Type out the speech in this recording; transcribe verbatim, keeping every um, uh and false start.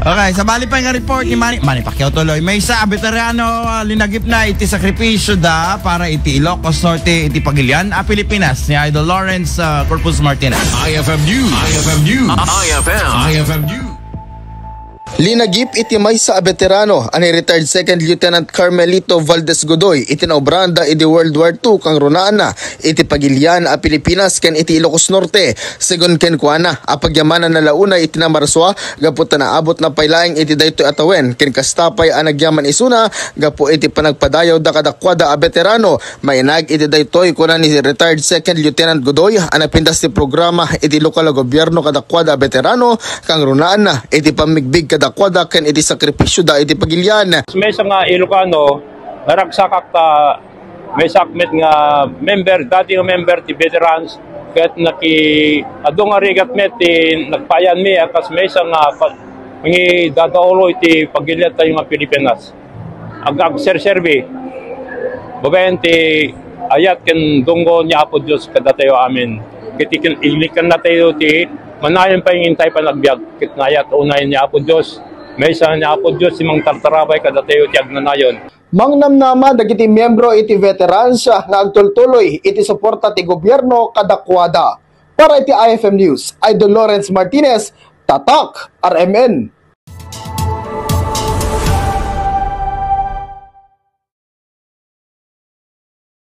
Okay, sabali pay nga report ni Manny, Manny Pacquiao tuloy. Maysa a veterano, ah, linagipna iti sakripisyo da para iti Ilocos Norte iti pagilian a Pilipinas ni Idol Lawrence, ah, Corpus Martinez. I F M News. I F M News. I F M. I F M News. Linagip iti maysa a veterano a ni retired Second Lieutenant Carmelito Valdez Godoy iti naobranda idi World War two kangrunaanna iti pagilian a Pilipinas ken iti Ilocos Norte. Segun kenkuana, apagyamananna la unay iti namarsua gapu ta naabutna pay laeng iti daytoy a tawen ken kasta pay a nagyaman isuna gapu iti panagpadayawda kadakuada a veterano. Mainag iti daytoy, kuna ni retired Second Lieutenant Godoy a napintas ti programa iti lokal a gobierno kadakuada a veterano, kangrunaanna iti pammigbig kadakuada ken iti sakripisyoda iti pagilian. Maysa nga Ilocano, naragsakak ta maysa met nga member, dati nga member ti veterans, ket naki-, adu nga rigat met ti nagpayanmi a kas maysa nga pa-, mangidadaulo iti pagilian tayo nga Pilipinas. Ag-, agserserbi babaen ti ayat ken dunggo ni Apo Dios kadatayo amin. Ket ikin-, inikkan natayo ti manayon pay nga intay panagbiag, ket naayat unay ni Apo Dios. Maysa ni Apo Dios ti mangtartarabay kadatayo ti agnanayon. Mangnamnama dagiti miyembro iti veterans nga agtultuloy iti suporta ti gobierno kadakuada. Para iti I F M News, Idol Lawrence Martinez, Tatak, R M N.